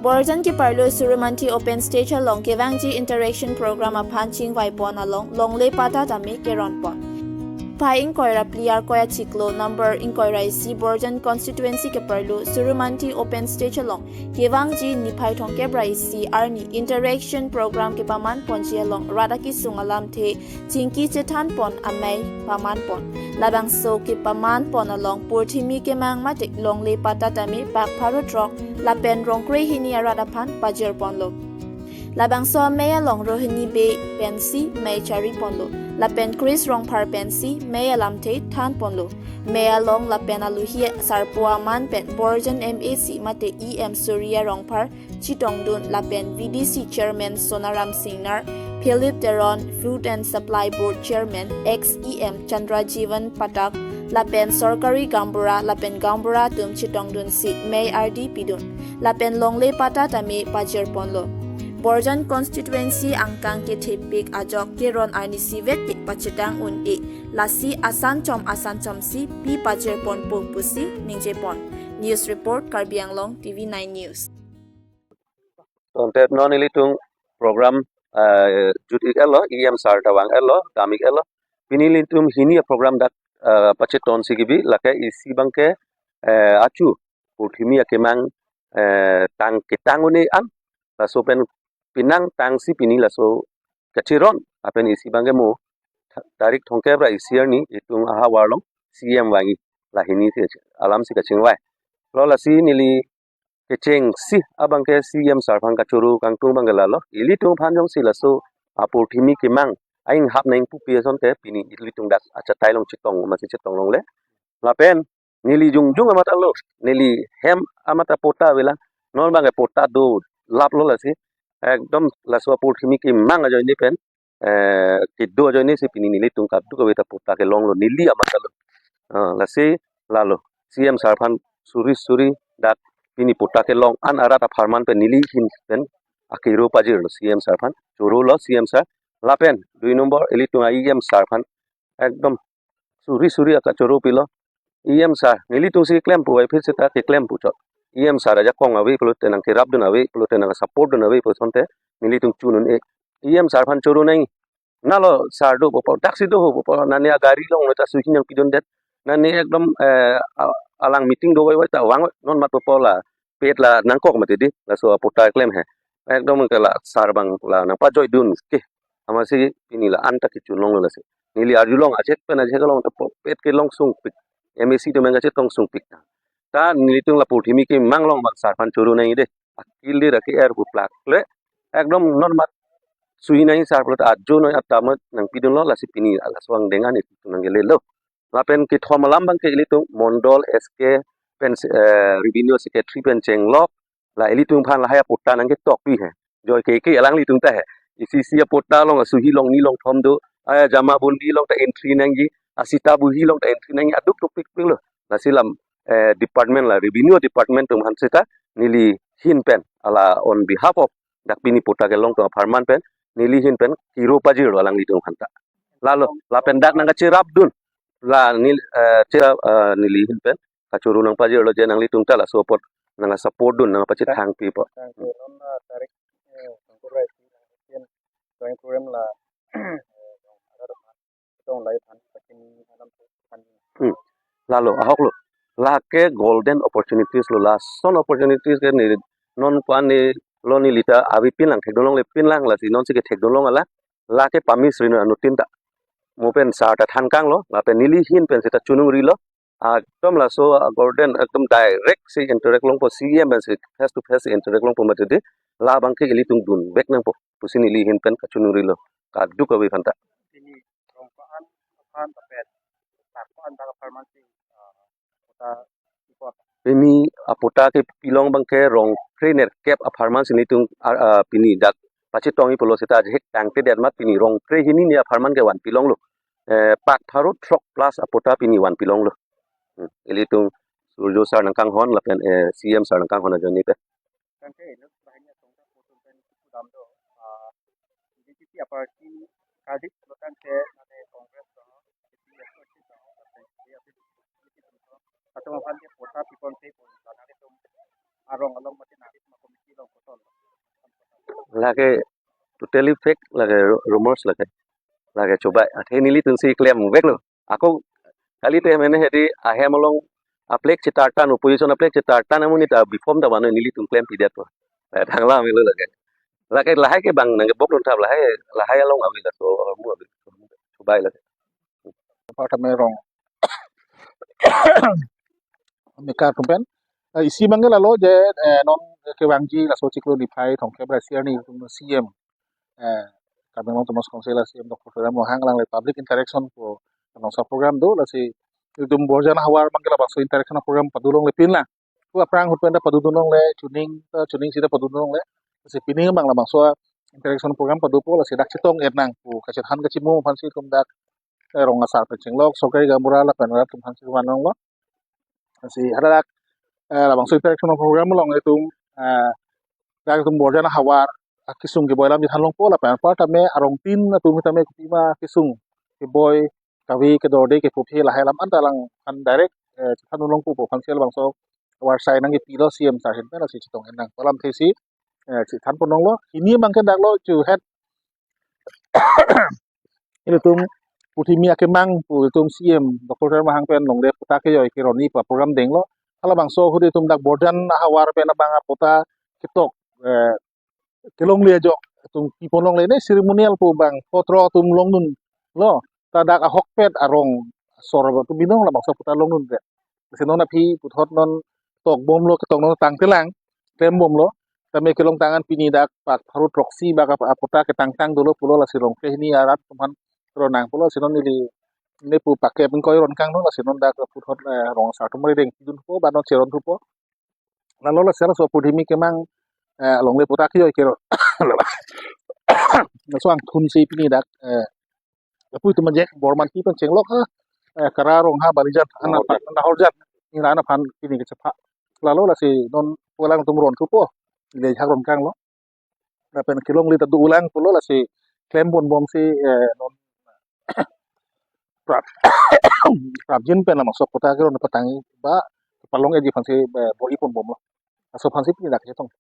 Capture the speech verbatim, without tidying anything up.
Borjan keparlo Surumanthi Open Stage along kevangji interaction program aphan chingvaipon along longle patta tame keronpon. Phai ingkoi ra phli Arkoi achiklo number ingkoi ra isi Borjan constituency keparlo Surumanthi Open Stage along kevangji niphai thomkep ra isi arni interaction program kepamanponji along rat akesung alamthe chingki chethanpon amei pamanpon. Labangso kepamanpon along purthimi kemang mate longle patta tame pak pharo throk lapen rongkre hini arat aphan pajirponlo. Labangso amei along Rohini Bey pensi mei chariponlo. Lapen Chris Rongphar pensi mei alamthe thanponlo. Mei along lapen aluhi sarpo aman pen Borjan M A C mate E M Surya Rongphar chetongdun lapen V D C Chairman Sonaram Singnar, Philip Teron, Food and Supply Board Chairman, ex E M Chandra Jivan Pathak, lapen sorkari gaonbura lapen gaonbura atum chetongdunsi mei ardi pidun. Lapen longle patta tame pajirponlo. Borjan constituency angkang kethepik ajok keron arnisi vek ke pachetang un-e. Lasi asan chom asan chomsi pi pajirponpo pusi ningjepon. News report, Karbi Anglong T V nine News. Tangte non ilitum program, eh, jut ik-etlo, E M sir ta vang-etlo, dam ik-etlo. Pini ilitum hini program dak, eh, pachetonsi kebi, lake isi abangke, eh, achu purthimi akemang, eh, tang ketang un-e an, laso pen penang tangsi pini laso kachiron, lapen isi abangke mo, ta-, tarik thomkep ra isi arni itum ahavar along C M vangji, la hini si alamsi kachingvai. Lo lasi neli kechengsi abangke C M sir aphan kachoro kangtung abangke lalo. Ilitum aphan jongsi laso apurthimi kemang ainghap nangpupi asonte pini ilitum dak achatai along chetong masi chetong longle. Lapen neli jongjong amat alo, neli hem amat apatta avelang. Non abangke patta dolaplo lasi. Ekdom laso apurthimi kemang ajoine pen, eh, kedo ajoine si pini nelitum kadokave ta patta kelonglo, neli amat alo. Ah, lasi lalo C M sir aphan suri suri dak pini patta kelong an arat apharman pen neli ahin pen akero pajirlo C M sir aphan, chorolo C M sir. Lapen dui number ilitum a E M sir aphan ekdom suri suri akachoro pilo. E M sir, nelitumsi klempo, ai phir seta keklem puchot. E M sir ajakong ave pulote, nangkerapdun ave pulote, nangsupport dun ave pu asonte nelitum chun un-e. E M sir aphan choro nang. Nalo sir do pupo, daksi do ho pupo, nani agari along ta suhi nangpidundet. Nani ekdom, eh, a-, alang meeting do vaivai ta vang non mat pupo, la pet la nangkok mati di, laso apatta klem he. Ekdom ke la sir abang la nangpajoidun ke. Amatsi pini la anta kechun longlo lasi. Neli arjulong ajek pen ajek along ta po-, pet kelong sungpik. M A C atum nangkachetong sungpik. Ta nelitum la purthimi kemang along abang sir aphan choro nang de. Akil de ra ke-er pu plak le. Ekdom non mat suhi nang sir pulote ajo noi atam nangpidunlo, lasi pini laso angdeng an itum nangkelelo. Lapen kethom alam abangke ilitum Mondol S K pen, eh, Revenue Secretary pen chenglok, la ilitum aphan lahai apatta nangketokpi he. Joy ke ke alanglitum ta he. Isi isi apatta along asuhi longni longthom do. Aya jamabundi along ta entry nangji, asita buhi along ta entry nangji, aduk tokpikpiklo. Lasi lam, eh, department la, Revenue Department atum aphan seta neli ahin pen, ala on behalf of dak pini patta kelong atum apharman pen, neli ahin pen kero pajirlo alanglitum aphanta. Lalo, lapen dak nangkacherapdun. La nel-, eh, cherap, eh, neli ahin pen kachoro nangpajirlo je nanglitum ta laso apot nangsupport dun, nangpachethang pipo. Tangte non la tarik, eh, tangkur rai si nangkin join kurem la, eh, dong, ada dong, dong lai than, pakin alam tu kan. Hmm. Lalo, ahoklo. Lake golden opportunities lo, lason opportunities ke neli non ko-an neli lo, neli ta avepinlang, thekdunlongle pinlang, lasi nonsi kethekdunlong ala, lake pamisri no anuttin ta. Mo pen sir ta thankanglo, lapen neli ahin pen seta chonungrilo. Ekdom laso, ah, golden, ekdom direct si interact longpo, C M pen si face to face si interact longpo mati di, labangke ilitum dunvek nangpo pusi neli ahin pen kachonungrilo. Kadokave aphanta. Pini rong ko-an aphan, aphan tapet, tak ko-an tak apharman si, ah, patta ipot. Pini apatta kepilong abangke rong krenerkep apharman si nelitum, ah, ah, pini dak pachetongji pulo seta ajahak tangtedet amat pini rong kre hini ni apharman ke vanpilonglo. Eh, pak pharo throk plus apatta pini vanpilonglo. Hmm. Ilitum Surjo sir nangkanghon lapen, eh, C M sir nangkanghon ajoine pen. Tangte ilo banghini asong ta photo pen kudam do, ah, B J P aparty kardit lo tangte mane Congress do, B J P aparty do, lapen B J P do. Atum aphan ke patta pipon te pon, nangtum arong along mate nangtum committee along Lake totally fake, lake ru- rumors lake. Lake chubai. Athe nelitum si klemveklo. Ako kali te mene hedi ahem along aplek chetartan, opposition aplek chetartan amonit ta biphom ta mane nelitum klem pidet po. Eh, thangla melo lake. Lake lahai ke bang nangkebok lun thap lahai, lahai along ave laso, mu ave. Chubai lake. Apartment rong. Meka atum pen. Eh, isi mangke lalo je, eh, non kevangji laso chiklo niphai thomkep ra isi arni itum C M, eh, Karbi Anglong Autonomous Council a C M Doctor Tuliram Ronghang alangli public interaction pu anongsa program do, lasi itum Borjan ahavar mangke labangso interaction program padulongle pinlang. Pu aphrang ahut pen ta padudunlongle, chuning ta chuning sita padudunlongle. Lasi pining abang labangso interaction program padupo, lasi dak chetong-et nang pu kachethan kachimum aphansi itum dak, eh, rong asar pen chenglok, sorkari gaonbura lapen rat atum aphansi vanlonglo. Lasi hadak, eh, labangso interaction program along itum, eh, dak itum Borjan ahavar akesung keboi alam chethanlongpo, lapen apar tame arongtin atum tame kopima kesung keboi, kave kedorde, kepuphe lahai alam anta alangphan direct, eh, chethanlongpo pu aphansi labangso avarsai nangkepilo C M sir ahin pen, lasi chetong-et nang pu alamthe si, eh, chethanponlonglo. Hini mangke daklo chuhet ilitum puthimi akemang pu itum C M Doctor Tuliram Ronghang pen longle patta kejoi keroni pu program denglo. Halabangso ahut itum dak Borjan ahavar pen abang apatta ketok, eh, kelongle ajok itum piponlongle, ne ceremonial pu bang pho tro atum longdunlo. Ta dak ahokpet arong asor atum binong labangso patta longdunde. Lasi non aphi puthot non tokbomlo, ketong non tangtelang, klembomlo. Tame kelongtang an pini dak pak pharo throksi bak ap- apatta ketangtang dolo pulo, lasi rong kre hini arat atum aphan ronang pulo, lasi non neli ne pu pakke pengkoi ronkang non, lasi non dak puthot, eh, rong asar atum rideng pidunpo, ba non cheronthupo. Lalo lasi laso puthimi kemang, eh, longle patta kejoi kero. Laso angthunsi pini dak, eh, lapu itum ajek Bormanti pen chenglok ha, eh, Kara Rongha Balijan, Nahorjan. Anak pan, Nahorjan. Ning ra anak pan pini kechepha. Lalo lasi non pu alangtum ronthupo. Ile hak ronkanglo. Lapen kelongle ta do ulang pulo, lasi klempon bomsi, eh, non prap, prapjin pen labangso patta keron patangji ba palong-etji aphansi, eh, bor-iponbomlo. Laso aphansi pini dak chetong.